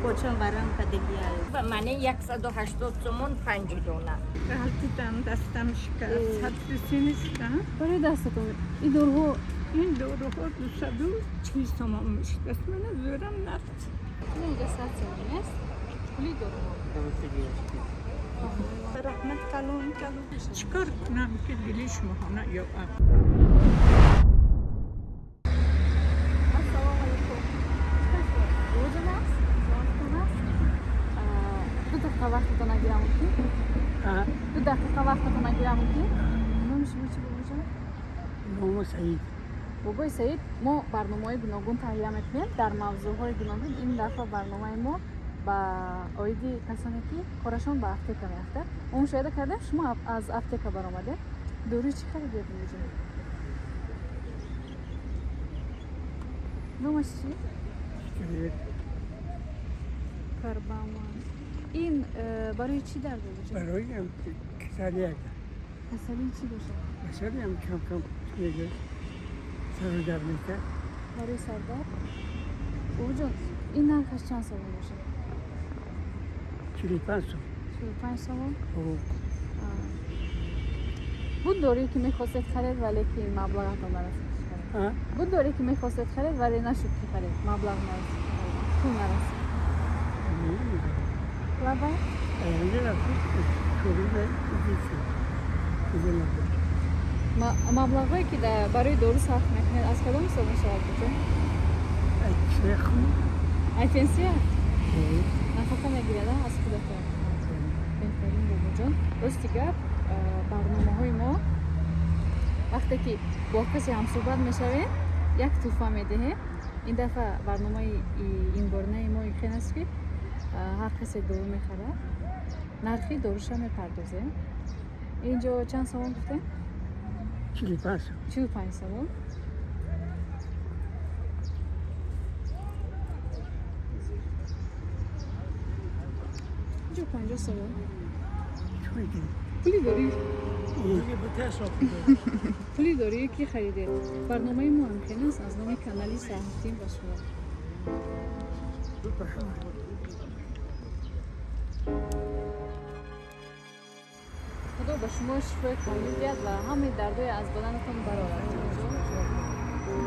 Почам барам кадагия. Ба мани 180 сомон 5 дона. Ғалтидам, дастам шикаст. Сатрисӣ нестам. Барои дастатон ин доруҳо? Ин доруҳо 240 сомон мешудаст. Мана зӯрам нафт. Инҷа 100 сомон аст. Пули доруҳо. Раҳмат калон калон. Чикор кунам ки дили шумоҳо ёбам? Ассалому алайкум. Бобоҷон аст? Саломатон аст? Ду дақиқа вақтатон нагирам мумкин? Ду дақиқа вақтатон нагирам мумкин? Номи шумо чӣ, бобоҷон? Номи Саид. Бобои Саид, мо барномаҳои гуногун таҳия мекунем дар мавзӯъҳои гуногун. Ин дафъа барномаи мо ба оиди касоне ки корашон ба аптека меафтад. Мо мушоҳида кардем, шумо аз аптека баромадед. Доруи чӣ харидед, бобоҷон? Номаш чӣ? Карбаман. Ин барои чӣ дард, бобоҷон? Барои касалӣ. Касалии чӣ бошад? Касалиам кам кам мегирад. Сару дард мекард. Барои сардард? Бобоҷон, ин нархаш чанд сомон бошад? 45 сом. 45 сомон? Буд дорӯе ки мехостед харед, вале ки маблағатон нарасид? Буд дорӯе ки мехостед харед, вале нашуд ки харед, маблағ нарасид, пул нарасид? Лабай? Маблағҳое ки барои дору сарф мекунед аз кадом ҳисоб мешавад, бобоҷон? Ай пенсия? Нафақа мегиред аз худатон? Беҳтарин, бобоҷон. Рости гап, барномаҳои мо вақте ки бо касе ҳамсӯҳбат мешавем, як тӯҳфа медиҳем. Ин дафъа барномаи инборнаи мо хел аст ки ҳар касе дору мехарад, нархи доруша мепардозем. Инҷо чанд сомон гуфтем? 45 сом. 45 сомон. Инҷо 50 сомон. Пули дорӣ? Пули дорӣ ки харидед? Барномаи мо ҳамхел аст аз номи канали Саҳатдин ба шумо. Худо ба шумо шифои комил диҳад ва ҳамаи дардҳои аз баданатон барорад.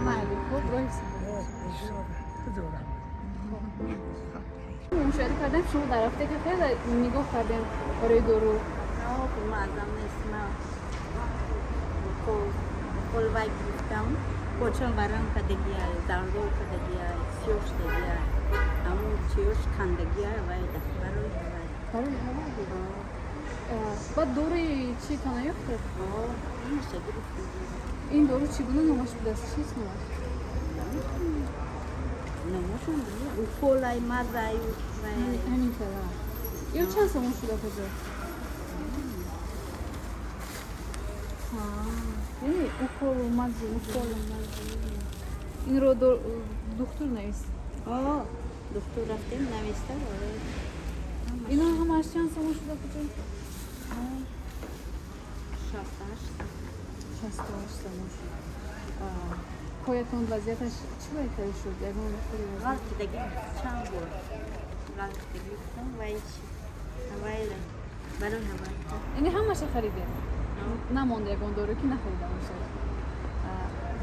Майли, хуб, роҳи мушоҳида кардем, шумо дар аптека хеле нигоҳ кардем барои дору. Муаззам нест, ман укол вай гирифтам. Почам барам кадагия, зардол кадагия, сиёҳ шудагия, ҳамун чиёш кандагия вай барои ҳавай. Барои ҳавай? Баъд доруи чӣ тона ёфтед? Ҳамаша гирифтам. Ин дору чӣ гуна номаш будааст? Чист номаш? Номашон уколай, мазай. Ҳамин хела. Ё чанд сомон шуда куҷо? Яъне уколу мазу, уколу мазу. Инро духтур навист? Духтур рафтем, нависта. Ино ҳамааш чанд сомон шуда куҷо? 68. 68 сомон шуд. Поятон вазъияташ чӣ байтари шуд? Ягон ғалтидаги чанд бор ғалтидаги гуфтам, вай чи ҳавайра барои ҳавай. Яъне ҳамаша харидед? Намонда ягон дору ки нахарида бошад?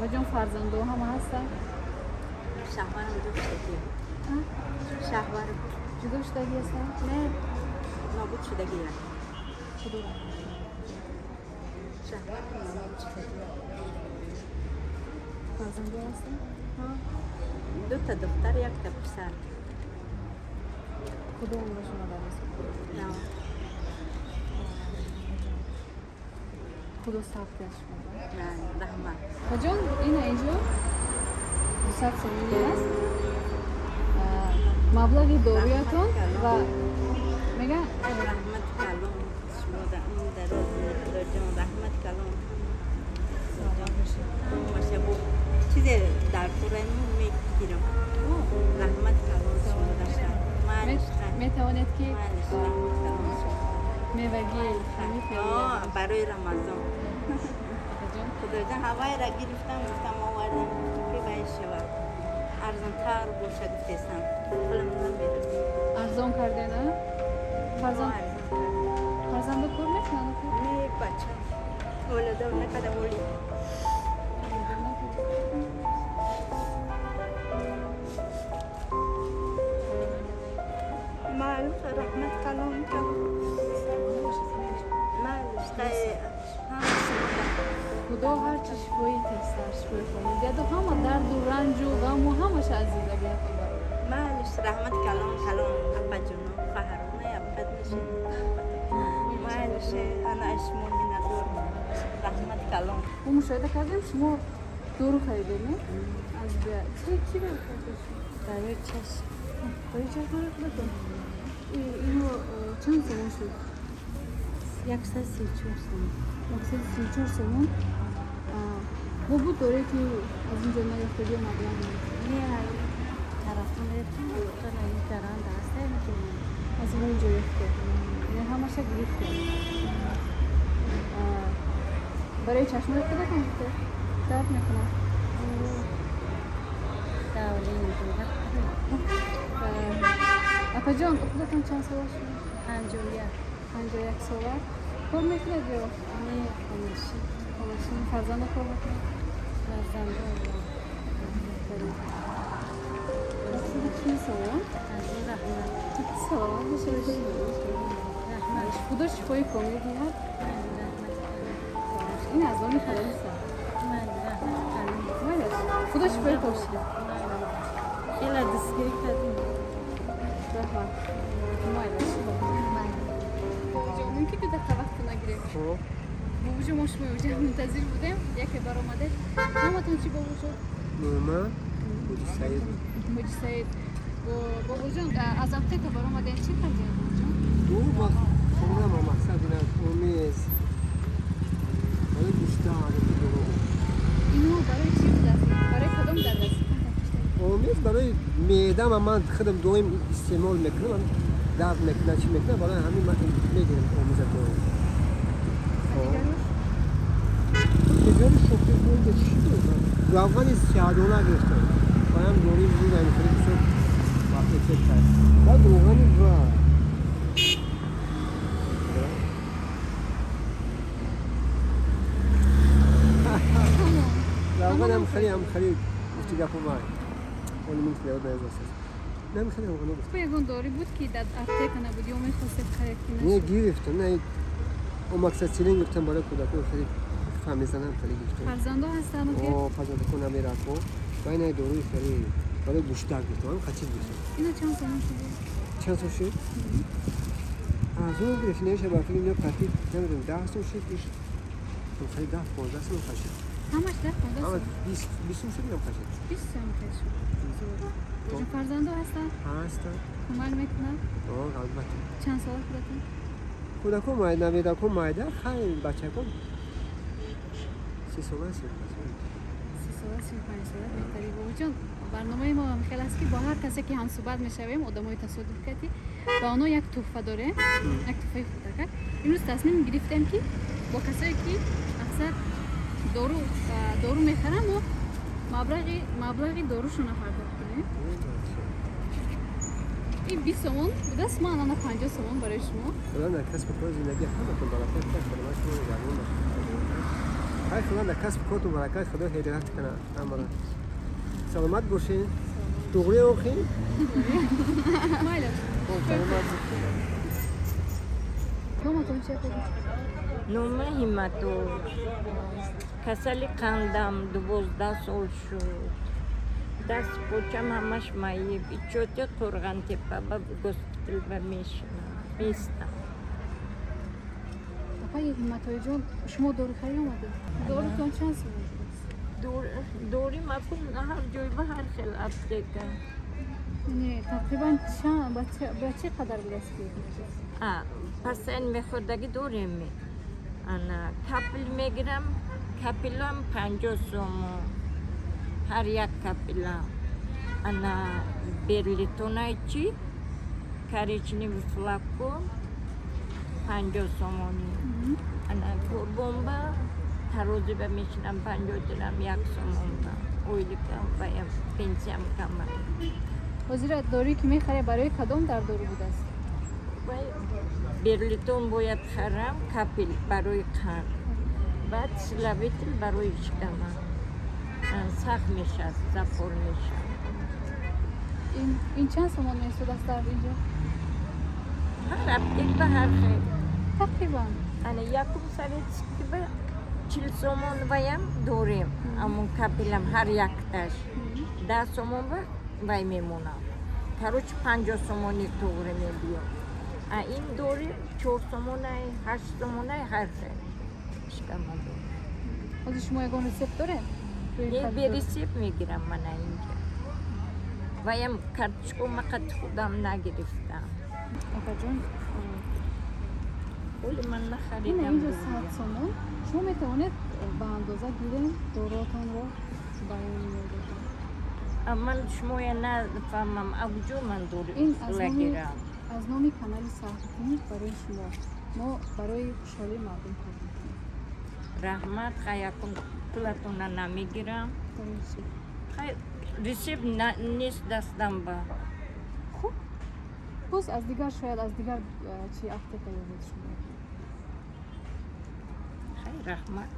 Баҷон, фарзандо ҳама ҳастанд? Шаҳварам ҷудо шудагӣ. Шаҳварам ҷудо шудагӣ ҳастанд? Не, нобуд шудагӣ. Худо раҳмат. Шаҳварам нобуд шудагӣ. Фарзандо ҳастанд? Дута духтар, якта писар. Худо умрашонро дароз кунад. Худо сабр диҳад шумо. Раҳмат. Баҷон, ина инҷо 200 сомонӣ аст. Маблағи доруятон ва мегӯянд раҳмат калом шумо дароз Худоҷон, раҳмат калом. Ҳамаша бо чизе дар кораи мегирам. Раҳмат калом шумо даша. Метавонед ки мевагӣ барои Рамазон. Худоҷон, ҳавайра гирифтам, гуфтам овардам, ки вай шавад. Арзонтар бошад гуфтесам. Пулам намерасад. Худо ҳарчи шифои тезтар шифои комил диҳад ва ҳама дарду ранҷу ғаму ҳамаша аз зиндагиятон барорад. Майлиш, раҳмат калон калон апаҷоно, хоҳарона, апад мешед. Майлиш, ана шумо миннатдор. Раҳмат калон. Мо мушоҳида кардем, шумо дору харидед, не? Аз чӣ харидед? Барои чашм. Барои чашм барои худатон? Ино чанд сомон шуд? 134 сомон. 134 сомон. Бо буд дорое ки аз ин ҷо наёфтагиё маблағ не, тарафтон рафтем, гаранда аст, аз ҳамон ҷо ёфте, яъне ҳамаша гирифте. Барои чашмои худатон гуфте дард мекунад? Апаҷон, худатон чанд сола шуд? 51. 51 сола. Кор мекунед ё не? Хонашин. Хонашин. Фарзандо кор мекунад? Фарзандо. Салом. Раҳмат. Саломат бошед. Раҳмат. Худо шифои комил диҳад. Ин аз номи халоли сар. Худо шифои комил диҳад. Хеле дастгирӣ кардем. Раҳмат. Майлаш. Мумкин ду дақиқа вақт нагирем? Хуб. Бобоҷон, мо шумо инҷа мунтазир будем, яке баромадед. Номатон чӣ, бобоҷон? Нома Ҳоҷи Саид. Ҳоҷи Саид. Бобоҷон, аз аптека баромадем, чӣ кардем, бобоҷон? Ду вақт хонама мақсад ин аст, омез барои гӯштар. Ино барои чӣ будааст? Барои кадом дард аст? Омез барои меъдама, ман худам доим истеъмол мекунам, дард мекунад, чӣ мекунад, барои ҳамин ман мегирам омеза доим. Дигари шохи бунда чӣ буд? Равғани сиҳадона гирифтам. Баям дорим буд, айн хеле бисёр вақт эффект кард. Баъд равғани ва равғанам хеле ҳам хеле гуфти гапо май. Оли мин хеле ёд наёзаст. Нам хеле равғано гуфт. Ягон дори буд ки дар аптека набуд ё мехостед харид ки нашуд? Не, гирифтам, не, омаксатсилин гирифтам барои кӯдакон, хеле фаҳмезанам, хеле гирифтам. Фарзандо ҳастанд? О, фарзандако намерафт. Ва ина доруи хеле барои гӯштак гирифтам, ҳам қачиз гирифтам. Ина чанд сомон шуд? Чанд сом шуд? Аз он гирифт, неша ба фикр ино қатӣ, намедонам, 10 сом шуд, иш хеле 10 15 сом қачид. Ҳамаш 10 15 сом? 20 сом шуд, инам қачид. 20 сом қачид. Бобоҷон, фарзандо ҳастанд? Ҳастанд. Кӯмак мекунанд? О, албатта. Чанд сола худатон? Кӯдако майда, наведако майда, хайр, бачако 30 сола, 35 сола. 30 сола, 35 сола. Беҳтарин, бобоҷон. Барномаи мо ҳам хел аст ки бо ҳар касе ки ҳамсӯҳбат мешавем, одамои тасодуф кардӣ, ба онҳо як тӯҳфа дорем, як тӯҳфаи хурдакак. Имрӯз тасмим гирифтем ки бо касое ки аксар дору мехаранд, мо маблағи дорушонро пардохт кунем. Ин 20 сомон будааст, ман ана 50 сомон барои шумо. Худо дар касбу кори зиндагӣ ҳаматон баракат диҳад, Худованд шуморо нигаҳбон бошад. Хай, Худо дар касбу кортон баракат, Худо ҳидоят кунад ҳамаро. Саломат бошед. Туғри охи? Майлаш. Саломат. Номатон чи апаҷон? Нома Ҳимматов. Касали қандам 12 сол шуд. Даст почам ҳамаш маиб. Ичоти Қурғонтепа ба госпитал ба мешинам. Местам. Апаи Ҳимматоиҷон, шумо дорухарӣ омадед? Дорутон чанд сомон будааст? Дори макун ҳар ҷой ба ҳар хел аптека. Не, тақрибан чанд, ба чӣ қадар будааст ки? Пасен мехӯрдагӣ дорем. Ана капел мегирам, капелам 50 сомон. Ҳар як капела. Ана берлитонай чи коричневый флакон 50 сомонӣ. Ана бомба тарозиба мешинам 50 дирам, 1 сомон ба. Ойликам ва пенсиям кама. Ҳозира дорӯе ки мехаред, барои кадом дард дору будааст? Берлитон бояд харам, капел барои қанд. Баъд славитл барои шикама. Сахт мешавад, запор мешавад. Ин чанд сомон месуд аст дар инҷо? Ҳар аптек ба ҳар хел. Тақрибан. Ана якум советский ба 40 сомон ваям дорем. Амон капелам ҳар якташ. 10 сомон ба вай мемонам. Короче 50 сомони туғри мебиём. А ин дори 4 сомонай, 8 сомонай ҳар хел. Шикама дорем. Ҳозир шумо ягон рецепт доред? Не, бе рецепт мегирам мана инҷа. Ваям карточку мақат худам нагирифтам. Апаҷон, пули ман нахаридам. Ина инҷо 100 сомон. Шумо метавонед ба андоза гирем доротонро ба ин меёдатон. Ман шумоя нафаҳмам, абуҷо ман дори гирам. Аз номи канали Саҳритин барои шумо. Мо барои хушҳолии мардум кор мекунем. Раҳмат, хаякун пулатона намегирам. Хай рецепт нест дастам ба. Хуб, боз аз дигар шояд аз дигар чи аптека ёбед шумо. Хай раҳмат.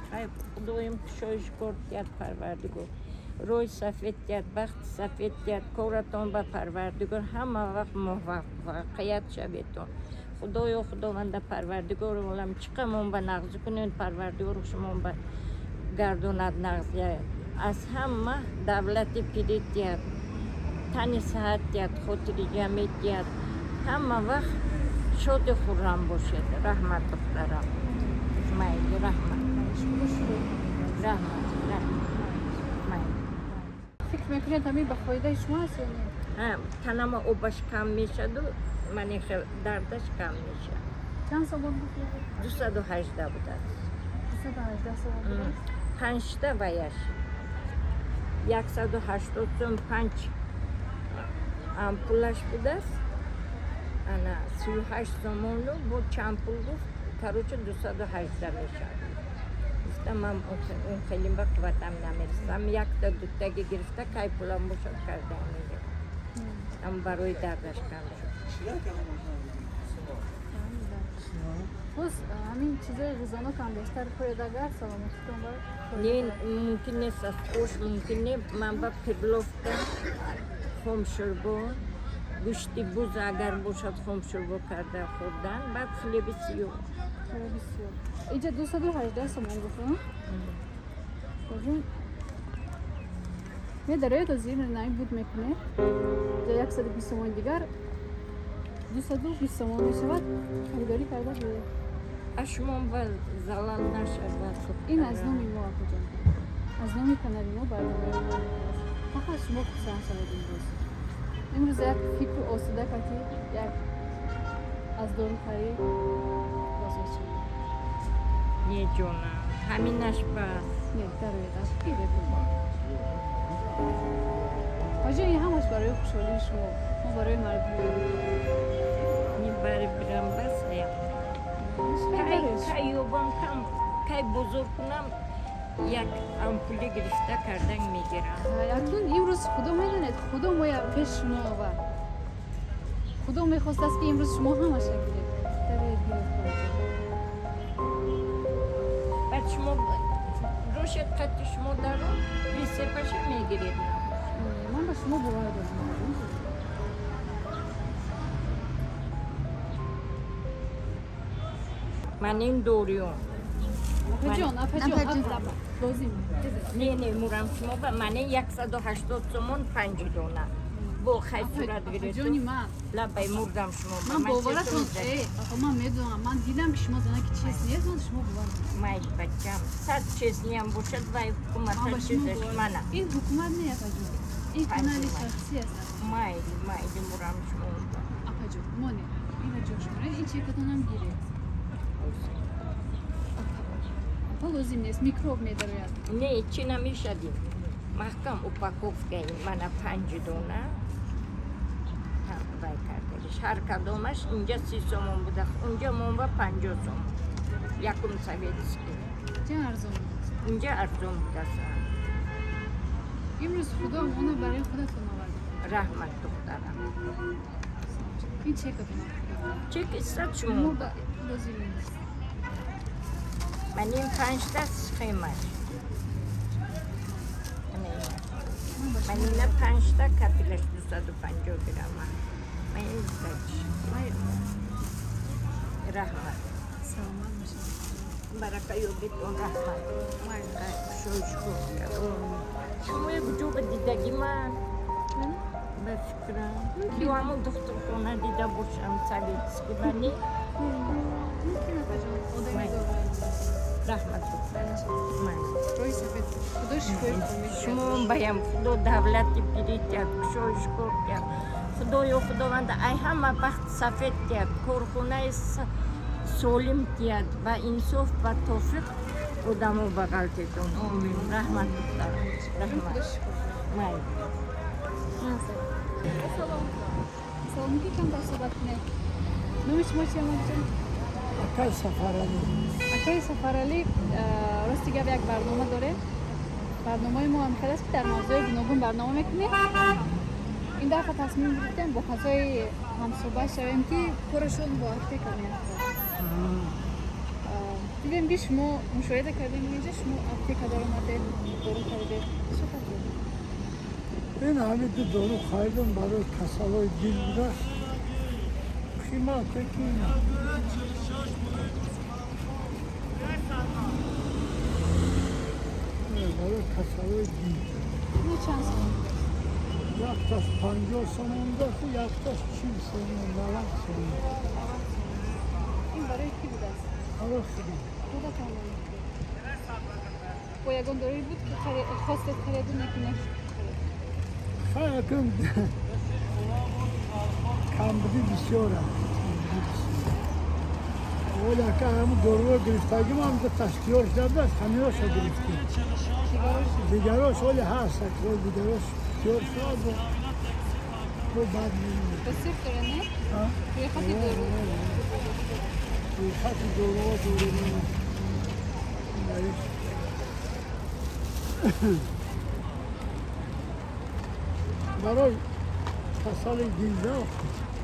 Хай худоим кушоиш кор диҳад Парвардигор. Рӯи сафед диҳад, бахти сафед диҳад, коратон ба Парвардигор ҳама вақт муваффақият шаветон. Худоё Худованда Парвардигор олам чиқамон ба нағз кунед, Парвардигор шумон ба гардонад нағз. Аз ҳама давлати пирӣ диҳад, тани саҳат диҳад, хотири ҷамъӣ диҳад. Ҳама вақт шоду хуррам бошед. Раҳмат духтарам. Майли, раҳмат. Раҳмат, раҳмат. Майли. Фикр мекунед ҳамин ба фоидаи шумо аст ё не? Ҳа, танама обаш кам мешаду мани хел дардаш кам мешад. Чанд сомон буд? 218 будааст. 218 сомон будааст? 5та ваяш. 180 сом 5 ампулаш будааст. Ана 38 сомону бо чанд пул гуфт, короче 218 мешад. Гуфтам ман он хеле ба қувватам намерасам. Якта дутаги гирифта кай пулам бошад карда мегирам. Ам барои дардаш кам шуд. Боз ҳамин чизои ғизонокам бештар хӯред агар саломатитон ба Не, мумкин нест аз ош мумкин не. Ман ба перловка, хомшӯрбо, гӯшти буз агар бошад хомшӯрбо карда хӯрдан, баъд хлеби сиёҳ. Хлеби сиёҳ. Инҷа 218 сомон гуфтам. Божун медароед озир най буд мекунед. Инҷа 120 сомон дигар 220 сомон мешавад. Харидорӣ карда биёед. А шумо ба залал нашавад. Ин аз номи мо апаҷон. Аз номи канали мо барномаи мо. Фақат шумо хурсанд шавед имрӯз. Имрӯз як фикру осуда кардӣ, як аз дорухарӣ боз мешавед. Не ҷонам, ҳаминаш бас. Не, дароед, аз гиред. Ҳоҷа, ин ҳамаш барои хушҳолии шумо. Мо барои мардум. Не бари бирам бас ям. Кай ёбам кам, кай бозор кунам, як ампули гирифта кардан мегирам. Акнун имрӯз Худо медонед, Худо моя пеш шумо овард. Худо мехостааст ки имрӯз шумо ҳамаша гиред. Дароед гиред хоҳаҷон. Баъд шумо рошед қадди шумо даро рецепташа мегиред. Ман ба шумо бовар дорам. Ман ин дориём. Апаҷон, апаҷон, лозим. Не, не, мурам шумо ба ман ин 180 сомон 5 дона. Бо хай сурат гирифт. Апаҷони ман. Лабай мурдам шумо. Ман боваратон, апа ман медонам, ман дидам ки шумо занаки честни аст, ман шумо бовар дорам. Май бачам, сад честниам бошад вай ҳукумата чизаш мана. Ин ҳукумат не, апаҷон. Ин канали шахсӣ аст. Майли, майли мурам шумо. Апаҷон, моне, ина ҷош монед, ин чекатонам гиред. Апа лозим нест, микроб медарояд. Не, чӣ намешадим. Маҳкам упаковка мана 5 дона вай кардагиш. Ҳар кадомаш инҷа 30 сомон буда, унҷа монба 50 сомон. Якум советский. Инҷа арзон будааст. Инҷа арзон будааст. Имрӯз Худо моно барои худатон овард. Раҳмат духтарам. Ин чекатон. Чек истад шумо. Лозим нест. Ман ин 5та схемаш. Ман ина 5та капелаш 250 грамма. Раҳмат. Саломат бошед. Барака ёбедтон, раҳмат. Шумо як ҷо ба дидагӣ ман ба фикрам ё ҳамон духтурхона дида бошам, советский ба не? Мумкин, апаҷон, одами Раҳмат. Рӯи сафед, Худо шифои комил. Шумо баям Худо давлати пиритяд, кушоиш кор тяд. Худоё, Худованда ай ҳама бахт сафед тяд, корхонаи солим тяд ва инсоф ва тофиқ одамо бағал тетон. Омин. Раҳмат, духтар, раҳмат. Майли. Салом, салом, мумкин камтар суҳбат кунед? Номи шумо чи, амакҷон? Акай Сафаралӣ. Акаи Сафаралӣ, рости гап, як барнома дорем. Барномаи мо ҳам хел аст, ки дар мавзӯи гуногун барнома мекунем. Ин дафъа тасмим гирифтем бо касои ҳамсӯҳбат шавем, ки корашон бо аптека меафтад. Дидем, ки шумо, мушоҳида кардем, инҷа шумо аптека даромадед, дору харидед. Чӣ харидед? Ин ҳамин ду дору харидам, барои касалои дил будааст. Қимат ки барои касалои дил. Ина чанд сомон будааст? Якташ 50 сомон будааст, якташ 40 сомон, 90 сомон. Ин барои кӣ будааст? Барои худам. Худатон? Бо ягон дорӯе буд, ки хостед хариду, неки нашуд? Хай, акун камбудӣ бисёр аст. Оли ака, ҳамун доруро гирифтагим, ҳам ташкиёр шуда будааст, ҳаминоша гирифтем. Дигарош оли ҳаст, дигарош тиёр шуд, бо баъд мебинем. Ба сир дора, не? Рӯйхати дору. Рӯйхати доруҳо дорем. Барои касали дилда.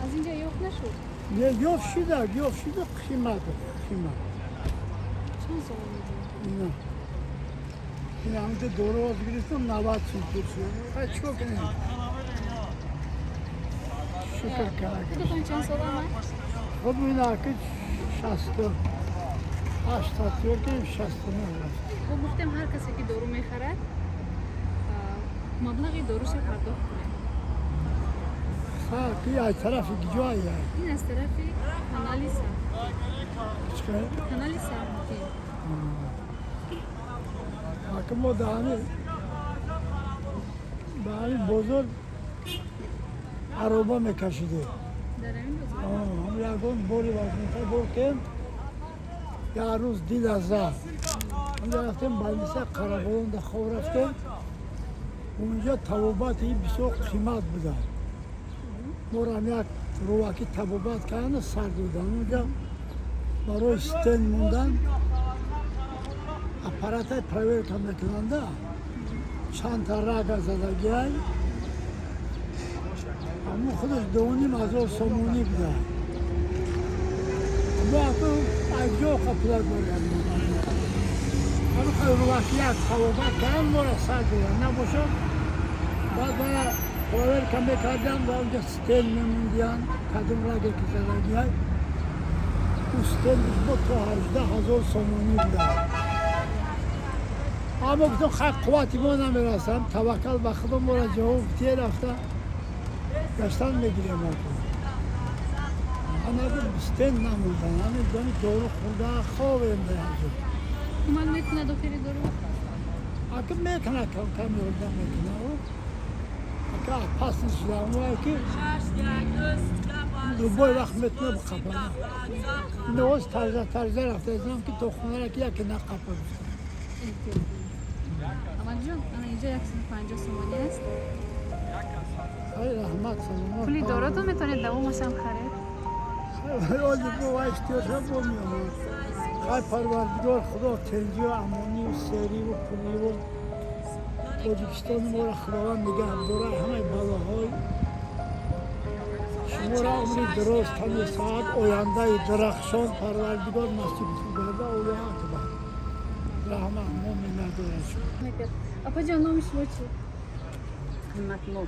Аз инҷа ёфт нашуд? Не, ёфт шуда, ёфт шуда, қимат, қимат. Чанд сомон медиҳед? Ина. Ин ҳаминҷо дору гирифтам, 90 сум пул шуд. Хай, чикор кунем? Шукр кардам. Худатон чанд сола омад? Худ ина ки 68 тиёр кардем, 69 рафт. Мо гуфтем, ҳар касе ки дору мехарад, маблағи доруша пардохт кунед. Ха, ки аз тарафи киҷоя? Ин аз тарафи канали Сар. Чикор? Канали Сармутин. Ака, мо ба ҳамин бозор ароба мекашидем. Дар ҳамин бозор? Ҳам ягон бори вазминтар бор кем, як рӯз дила зад. Онҷа рафтем, больница Қараболонда хоб рафтем. Унҷа табобати бисёр қимат буда. Морам як рӯвакӣ табобат кардану сар додан. Унҷа барои стент мондан аппаратай проверка мекунанда, чандта рага задагиай. Ҳамун худаш 2500 сомонӣ буда. Мо аку айҷо пула дорем. Ҳамин рӯвакӣ як табобат кардан, мора сар додан набошад, баъд бая проверка мекардан ва унҷа стент мемондиян, кадом раге ки задагиай. Ӯ стентш бо то 18 000 сомонӣ буда. Аммо гуфтам, хай, қуввати мо намерасам, таваккал ба Худо, мора ҷавоб тие, рафта гаштан мегирем. Анаги стент намондан, ҳамин дони дору хӯрда хобем дар ҳаҷо. Кӯмак мекунад охири дору? Ака, мекунад, кам ёрдам мекунад. Ака, опасный шуда, ки любой вақт метавона биқапана. Иноз тарза тарза рафта издам, ки то хонара ки яке нақапа гуфтам. Амакҷон, ана инҷа 150 сомонӣ аст. Хай, раҳмат, саломат. Пули доротон метавонед давомашам харед. Оли бо вай ихтиёрша бо меомад. Хай, Парвардигор Худо тенҷию амонию сериву пуливу Тоҷикистони моро Худованд нигаҳ дорад ҳамаи балоҳои. Шуморо умри дароз, тани саат, ояндаи дарахшон Парвардигор насиб гарда. Аллоҳу акбар, раҳмат, мо миннатдорем шумо. Апаҷон, номи шумо чӣ? Қиматмо.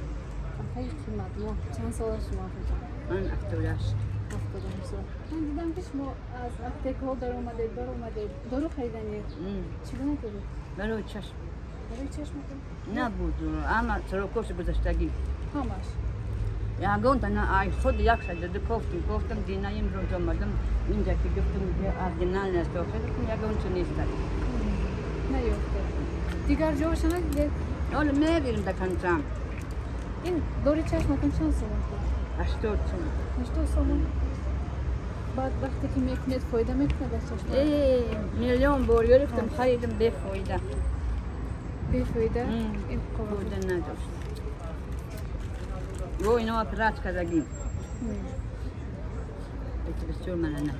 Апаи қиматмо, чанд сола шумо, апаҷон? Ман 78. 78 сол. Ман дидам, ки шумо аз аптекаҳо даромадед, баромадед. Дору хариданед. Чӣ гуна дору? Барои чашм. Барои чашматон? Набуд, ама срокош гузаштагӣ. Ҳамаш? Ягонта на, ай худ як шададу кофтум, кофтум, динаим рӯз омадам, инҷа ки гуфтум, оригинал аст, охир ягонча нест. Наёфта. Дигар ҷоша надидед? Ҳоло мегирим до конца. Ин дори чашматон чанд сомон? 80 сомон. 80 сомон. Баъд вақте ки мекунед, фоида мекунад аз чашма? Миллион бор гирифтам, харидам, бефоида. Бефоида? Фоида надошт. Во ино операт кардагим. Бисёр мана на.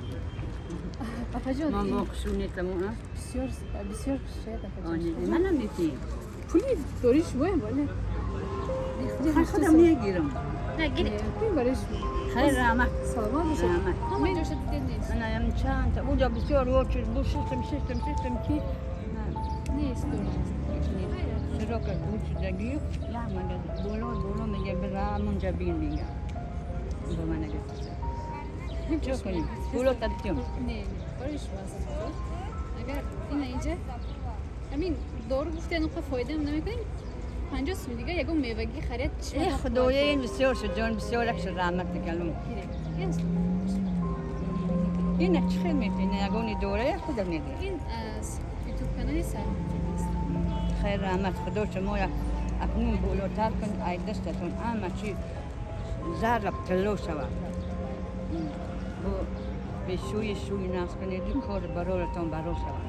Апаҷон, ман бо хушрӯ нестам, а? Бисёр бисёр хушрӯяд, апаҷон. Мана метиҳем. Пули дори шумоям, вале. Худам мегирам. Ин барои шумо. Хайр, раҳмат. Саломат бошед. Ҳама ҷоша дидед, нест? Анаям чандта. Уҷа бисёр очередь бу, шиштам, шиштам, шиштам, ки нест дору. Срока гӯшидагӣ, як магаз боло боло мега, бира мунҷа бин мега. Ба ман гуфт. Чӣ кунем? Пуло тадтем. Не, барои шумо аст. Агар ина инҷа ҳамин дору гуфтед, онқа фоидаам намекунем. 50 сум дига ягон мевагӣ харид. Э, худоя, ин бисёр шуд, ҷон, бисёр як шуд, раҳмат калом. Ина чӣ хел метавонӣ? Ягони дора худам мегирам. Ин аз ютуб канали Сарҳад аст. Хайр, раҳмат, худо шумо акнун болотар кун, ай дастатон ҳама чи зарра тилло шавад. Бо бешӯи шӯи нақс кунеду кор бароратон баро шавад.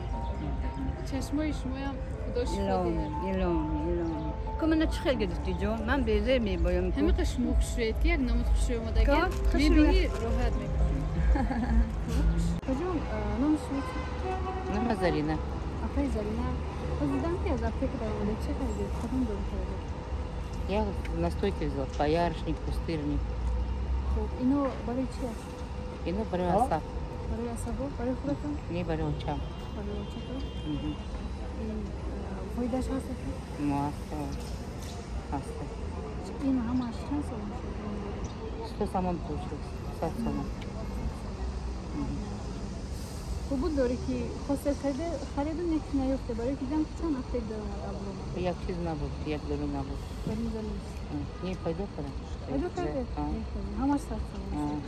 Чашмои шумоям худо шифо диҳад. Илом, илом. Ку мана чӣ хел гирифтӣ, ҷон? Ман безе мебоям. Ҳамиқа шумо хушрӯед, ки як намуд хушрӯй омадагӣ мебинӣ, роҳат мекунӣ. Апаҷон, номи шумо чӣ? Нома Зарина. Апаи Зарина, боз дидам, ки аз аптека даромадед. Чӣ харидед? Кадом дору харидед? Я настойки взяла, боярышник, пустырник. Хуб, ино барои чи аст? Ино барои асаб. Барои асабо? Барои худатон? Не, барои очам. Барои очатон? Фоидааш ҳаст? Ҳаст. Ин ҳамааш чанд сомон шуд? 100 сомон получилось. 100 сомон. Хуб буд, дорӣ ки хостед хариду, не ки наёфте, барои ки дидам, ки чанд аптек даромад, абромад. Як чиз набуд, як дору набуд. Дар инҷо нест? Не, пайдо кардам. Пайдо кардед? Ҳамаш 100 сомон.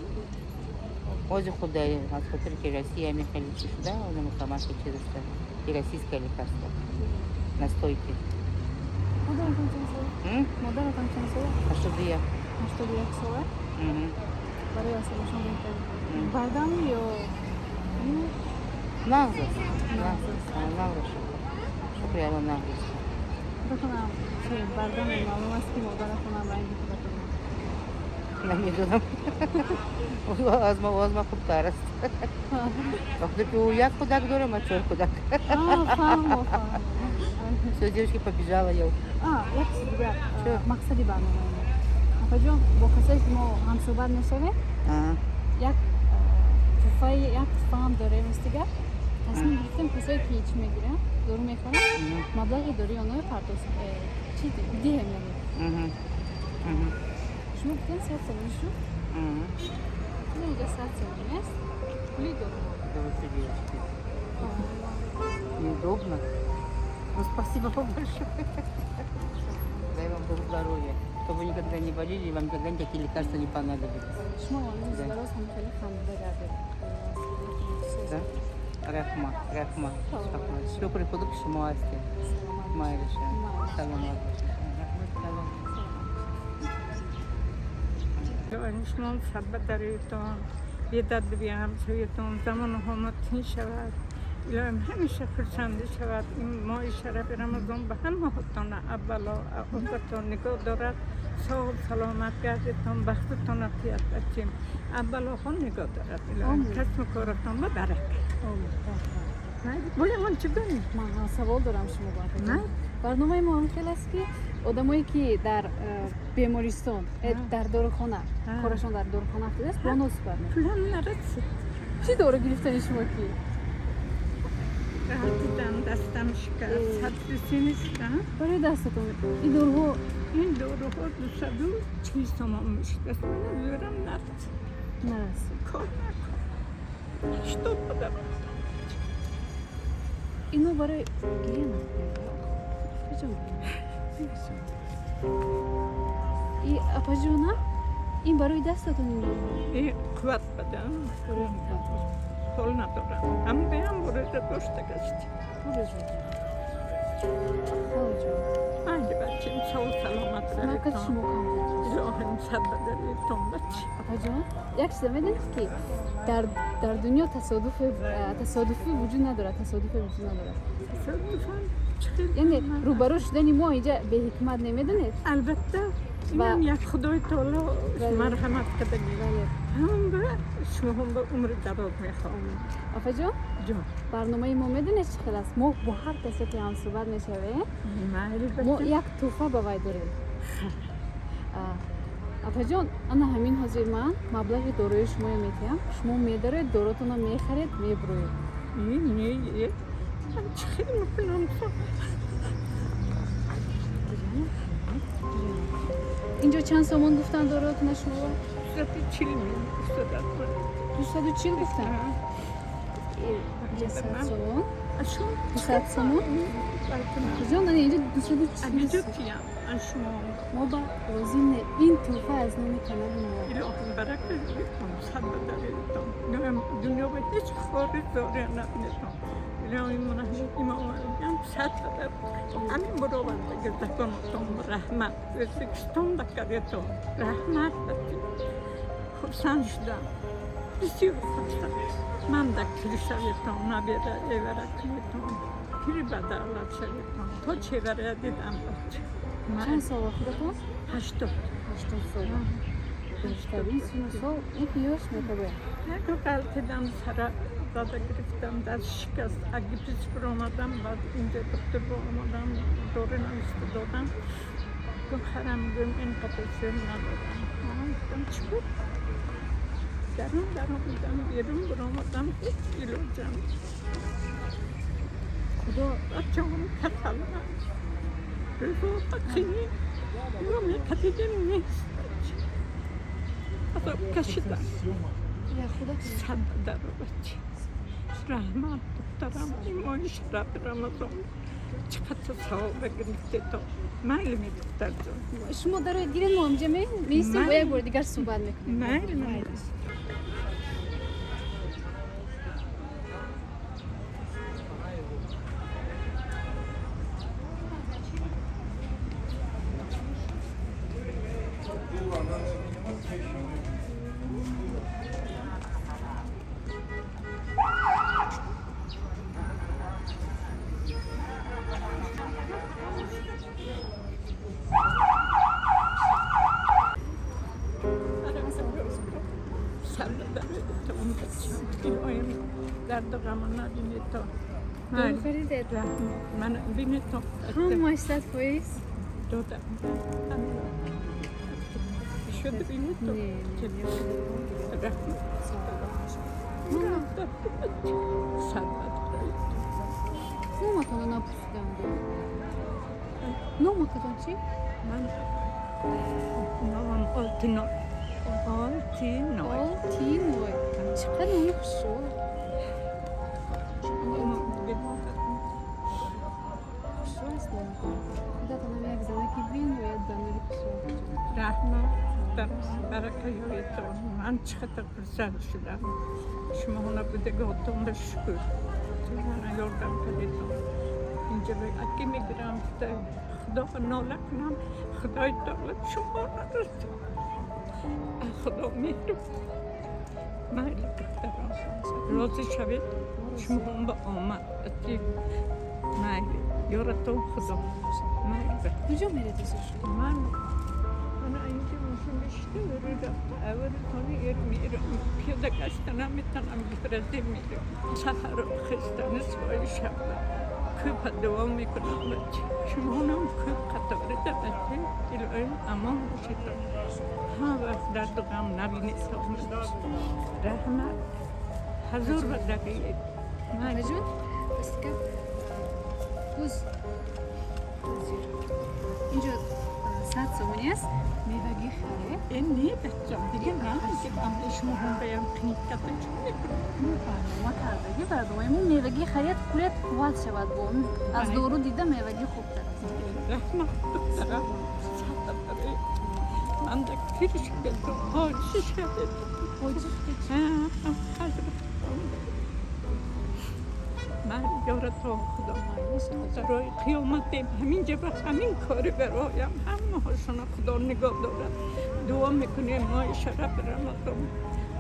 Ози худ аз хотире ки Россия ами хеле чӣ шуда, намефаҳмам, ки чиз аст. И российское лекарство. Настойки. Модаратон чанд сола? Модаратон чанд сола? 81. 81 сола? Барои асабошон беҳтар. Бардам ё нағз аст? Нағз аст. Шукр. Шукри Алло, нағз аст. Худатонам чӣ, бардам? Маълум аст, ки модаратонам ранги худатон. Намедонам. Аз ма хубтар аст. Вақте ки ӯ як кӯдак дорам, ма чор кӯдак. Фаҳмо, фаҳмо. Всё, девочки, побежала я. Як чиз дигар, мақсади барномаи мо, апаҷон, бо касое ки мо ҳамсӯҳбат мешавем, як туҳфаи, як туҳфаам дорем. Дигар тасмим гирифтем, касое ки чӣ мегиранд, дору мехӯранд, маблағи дории онҳоро пардоз чӣ диҳем, яъне шумо гуфтем 100 сомонӣ шуд, инҷа 100 сомонӣ аст, пули дору. Неудобно. Ну, спасибо вам большое. Дай вам Бог здоровья, чтобы вы никогда не болели и вам никогда никакие лекарства не понадобились. Шумо рӯз ҳам хеле хандида гардед. Да? Раҳмат, раҳмат. Шукри Худо, ки шумо ҳастед. Майлиша. Саломат бошед. Раҳмат калом. Шумо саббат дароятон, бедад бибиям ҳамсоятон, замону ҳомат тин шавад. Илоҳим ҳамеша хурсандӣ шавад. Ин моҳи шарафи Рамазон ба ҳамаҳотон аввало офатон нигоҳ дорад. Соғ саломат гардетон, бахтатон атият бачим. Аввалохон нигоҳ дорад. Илоҳим касбу коратон ба баракат. Боле ман чӣ донем? Ман савол дорам шумо ба. Барномаи мо ҳам хел аст, ки одамое ки дар бемористон, дар дорухона, корашон дар дорухона афтидааст, бо онҳо суҳбат мекунем. Пулам нарасид. Чӣ дору гирифтани шумо ки? Дидам, дастам шикаст, сатри синистам. Барои дастатон ин доруҳо ин доруҳо 240 сомон мешудаст. Ман зӯрам нарасид. Нарасид. Кор накун. 80 ба ино барои гиря накунед. Апаҷон. И апаҷона, ин барои дастатон ин доруҳо? И қувват бадам. Ҳол надорам. Ҳам беам бурӯза дошта гашт. Бурӯза. Холаҷон. Майли бачам, сау саломат Накад шумо кам. Илоҳим садбадаритон бача. Апаҷон, як чиза медонед ки дар дунё тасодуфӣ вуҷуд надорад, тасодуфе вуҷуд надорад. Тасодуфан? Яъне рӯбарӯ шудани мо инҷа беҳикмат намедонед? Албатта, инам як Худои таоло марҳамат кардагӣ. Ҳам ба шумо ҳам ба умри дароз мехоҳам. Апаҷон, ҷон, барномаи мо медонед чӣ хел аст? Мо бо ҳар касе ки ҳамсӯҳбат мешавем, мо як тӯҳфа ба вай дорем. Апаҷон, ана ҳамин ҳозир ман маблағи дорои шуморо медиҳам. Шумо медароед, доротонро мехаред, мебуроед. Не, не, ман чӣ хел мекунам? Инҷо чанд сомон гуфтанд доротона шумо? 240 гуфтанд. 240 гуфтанд? 100 сомон? 200 сомон? Ҷон, ана инҷо 240. Мо ба розӣ не. Ин тӯҳфа аз номи канали мо. Илоҳим баракат битон, садбадаритон. Дунё ба ҳеҷ хори зоре набинетон. Илоҳим имом садбадар. Ҳамин баровардаги законотон раҳмат. O'zbekiston дакаретон раҳмат. Хурсанд шудам. Бисёр хурсанд. Ман да киришаветон, набера эвара кунетон. Пири ба давлат шаветон. То чевара дидам бача. Чанд сола худатон? 80. 80 сола. Бештарин сину сол як ёш метабояд. Яко ғалтидам, сара зада гирифтам, даст шикаст, агипис биромадам, баъд инҷа доктор омадам, дору нависта додам. Гуфт харам, гӯм ин қадар сӯм надодам. Ман гуфтам чӣ буд? Дарун даромадам, берун биромадам, ҳеҷ илоҷам. Худо бачаам касалам. Рӯзо бақини мамлакатидим нест. Азоб кашидам. Сад даро бача. Раҳмат духтарам, имони шарафи Рамазон. Чӣ қадр савоб гирифтетон. Майли ми духтарҷон. Шумо дароед гиред, мо инҷа меистем, бо як бори дигар суҳбат мекунем. Майли, майли. Ҳамаш 100%? Додам. Шуд бинетон. Раҳмат. Номатонро напурсидам. Номатон чӣ? Ман номам Олтиной. Олтиной. Олтиной. Чӣ қадр номи хушрӯ. Хушрӯ аст номатон. Худатонам як занаки бениҳоят банури хушрӯ. Раҳмат. Баракаёитон. Ман чӣ қадар хурсанд шудам. Шумо набудаготон ба шукр. Мана ёрдам кардетон. Инҷа аки мегирам, Худо нола кунам, Худои таоло шумо нарасон. Худо меҳрубон. Майли духтарон, розӣ шавед, шумо ба омад. Майли, ёратон Худо. Майли. Куҷо меред шумо? Ман инҷа мошин бишта рафта аввалитони эр мерам. Пиёда гашта наметанам, гифразе мерам. Саҳаро хеста нисфои шаба. Ko'p duo мекунам бача. Шумонам ko'p qatorida бача. Илоҳим амон бошед. Ҳама вақт дарду ғам набинед. Раҳмат. Ҳазор ба дақиқ. Апаҷон, рости гап, боз инҷо 100 сомонӣ аст. Мевагӣ харед. Не, бачам, дига на, ки ба шумо ҳам баям қинит карда чӣ мекунам? Барнома кардагӣ, барномаи мо мевагӣ харед, пулет қувват шавад. Бо аз дору дида мевагӣ хубтар аст. Раҳмат, духтарам, ман да пир шудам, ҳоҷи шудам. Ҳоҷи шудед? Ман ёратон худо барои қиёмат ҳаминҷа ба ҳамин кори бароям ҳамаҳошона худо нигоҳ дорад. Дуо мекунем моҳи шараф Рамазон.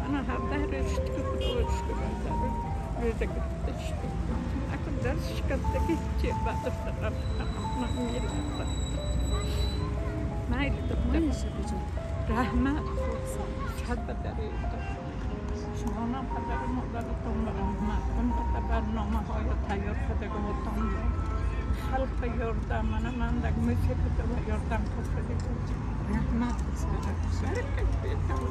Ана 17 рӯз шуд, ки худо шукр, рӯза гирифта шуд. Акун дар шикастагӣ чи ба духтарам ман мерасад. Майли, духтар, раҳмат, сад ба дароятон. Шумонам падару модаратон ба раҳмат. Онқадар барномаҳоя тайёр кардагиҳотон халқа ёрдам, мана ман даг мусиқата ба ёрдам кардагиҳо. Раҳмат, баракат бетам.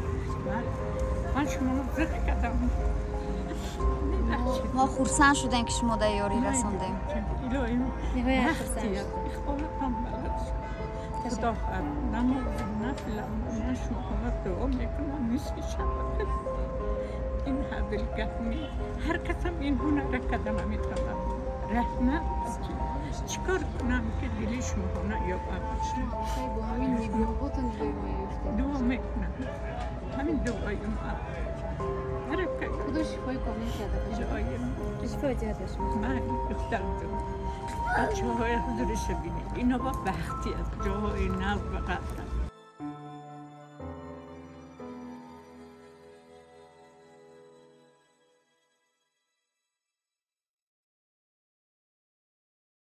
Ман шуморо зиқ кардам. Мо хурсанд шудем, ки шумо дар ёрӣ расондем. Илоҳим Ниҳоят хурсанд. Иқболатон баланд шуд. Худо хоҳад, намози нафлам ман шуморо дуо мекунам нисфи шаб. Ин ҳазил гап не, ҳар касам ин ҳунара карда наметавонад. Раҳмат, чӣ кор кунам, ки дили шуморо наёбам? Бо ҳамин нигоҳотон дилои мо ёфтем. Дуо мекунам, ҳамин дуои ма. Баракат. Худо шифои комил карда. Илоҳим. Шифо диҳад ба шумо. Майли, духтарҷон, бачаҳои ҳузуриша бинед, ино ба бахти аз ҷоҳои нав ба қадр.